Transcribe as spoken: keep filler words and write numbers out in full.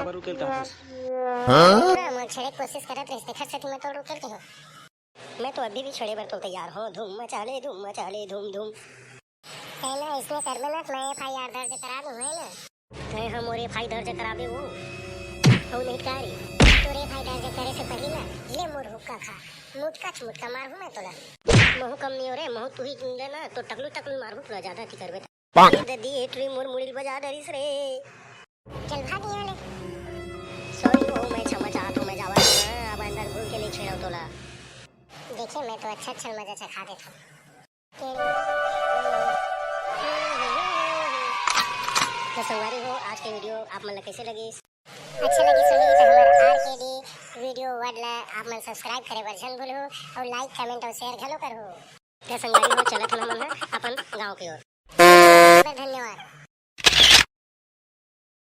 ऊपर उकेल का हस। हाँ, मोर छेड़े के कोशिश करत रहिस, तेखर सेती मैं तोर उकेल के हूँ। मैं तो अभी भी छेड़े बर तो तैयार हूँ। धूम मचा ले, धूम मचा ले, धूम धूम। है ना, इसने कर में ना मैं एफ आई आर दर्ज करा दूँ, है ना? तैं ह मोर एफ आई आर दर्ज कराबे वो। अउ नहीं का रे? तोर एफ आई आर दर्ज करे से पहले ना, ले मोर हुक्का खा। मुटका च मुटका मारहूँ मैं तोला। महू कम नहीं हो रे, महू तू ही ले ना, तो टकलू टकलू मारहूँ तोला, ज्यादा अति करबे त। ए ददी, ए टुरी मोर मुड़ी ल बजा डरिस रे। चल भाग यहाँ ले। सॉरी हो, मैं क्षमा चाहत हूँ, मैं जावत हूँ ना, अब अंदर घुस के नहीं छेड़व तोला। देखिए, मैं तो अच्छा अच्छा मजा चखा देता हूँ। तो संगवारी हो, आज के वीडियो आप मन ला कैसे लगिस? अच्छा लगिस होही तो हमर आर के डी वीडियो वर्ल्ड ला आप मन सब्सक्राइब करे बर झन भूलहू, और लाइक, कमेंट और शेयर घलो करहू। तो संगवारी हो, चलत हन हमन ह अपन गाँव के ओर। धन्यवाद।